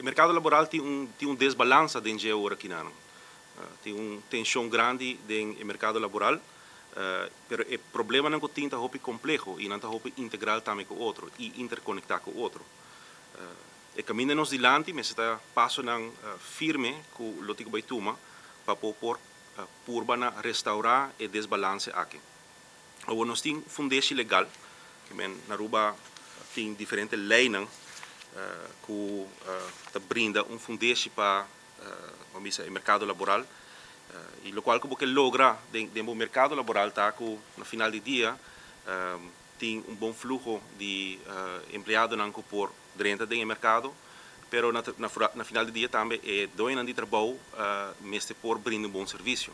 E mercado laboral tin un desbalansa den dje awor aki nan. Tin un tension grandi den e mercado laboral, pero e problemanan cu tin ta hopi compleho y nan ta hopi integral tambe cu otro y interconecta cu otro. E caminda nos dilanti mester ta pasonan firme cu lo tin cu bay tuma pa por purba na restaura e desbalance aki. Awor nos tin fundeshi legal, kiermen na Aruba tin diferente leynan cu ta brinda un fundeshi pa, ban bisa, e mercado laboral. Y locual cu bo ke logra den bo mercado laboral ta cu na final di dia tin un bon fluho di empleadonan cu por drenta den e mercado, pero na final di dia tambe e doñonan di trabou mester por brinda un bon servicio.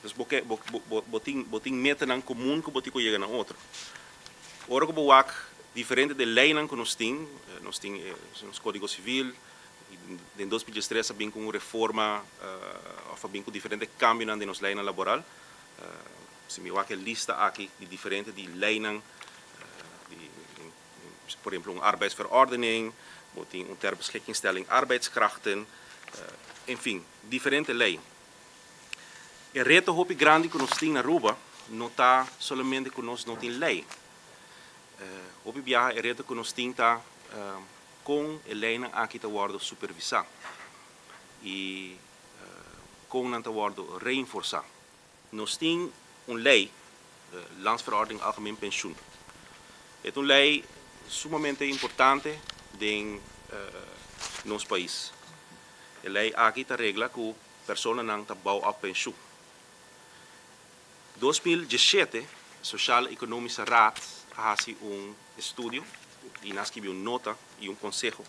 Dus bo ke bo bo bo tin bo tin metanan comun cu bo tin cu yega na otro. Ora cu bo wak diferente de leynan cu nos tin, nos tin e nos Codigo Civil, den 2013 a bin cu un reforma of a bin cu diferente cambionan den nos leynan laboral. Si mi wak e lista aki di diferente di leynan, di por ehemplo un arbeidsverordening, bo tin un ter beschikkingstelling arbeidskrachten, en fin, diferente ley. E reto hopi grandi cu nos tin na Aruba no ta solamente cu nos no tin ley. Hopi biaha e reto cu nos tin ta con e leynan aki ta wordo supervisa y con nan ta wordo reinforsa. Nos tin un ley, Landsverordening Algemeen Pensioen. E ta un ley sumamente importante den nos pais. E ley aki ta regla cu personanan ta bouw op pensioen. 2017 Sociaal Economische Raad a haci un estudio y nan a scribi un nota y un conseho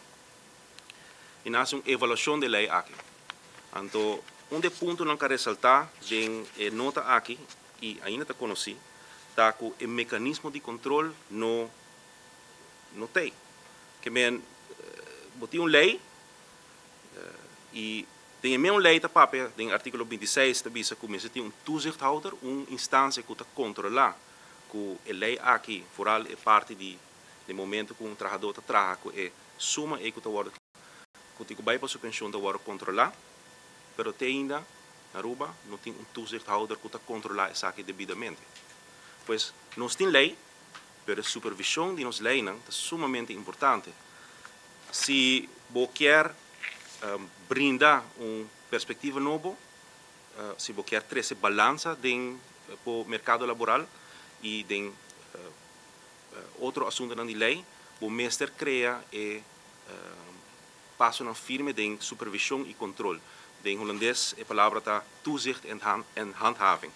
y nan a haci un evaluacion di e ley aki. Anto un di e puntonan cu a resalta den e nota aki y ainda ta conoci ta cu e mecanismo di control no t'ey. Ke men bo tin un ley y den e mesun ley ta papia den articulo 26 ta bisa cu mester tin un toezichthouder, un instancia cu ta controla cu e ley aki, vooral e parti di den momento cu un trahador ta traha cu e suma ey cu ta wordo cu tin cu bay pa su pensioen ta wordo controla, pero te ainda na Aruba no tin un toezichthouder cu ta controla esaki debidamente. Pues nos tin ley, pero e supervision di nos leynan ta sumamente importante. Si bo kier brinda un perspectiva nobo, si bo kier trece balansa den bo mercado laboral y den otro asuntonan di ley, bo mester crea e pasonan firme den supervision y control. Den Holandes e palabra ta toezicht en handhaving.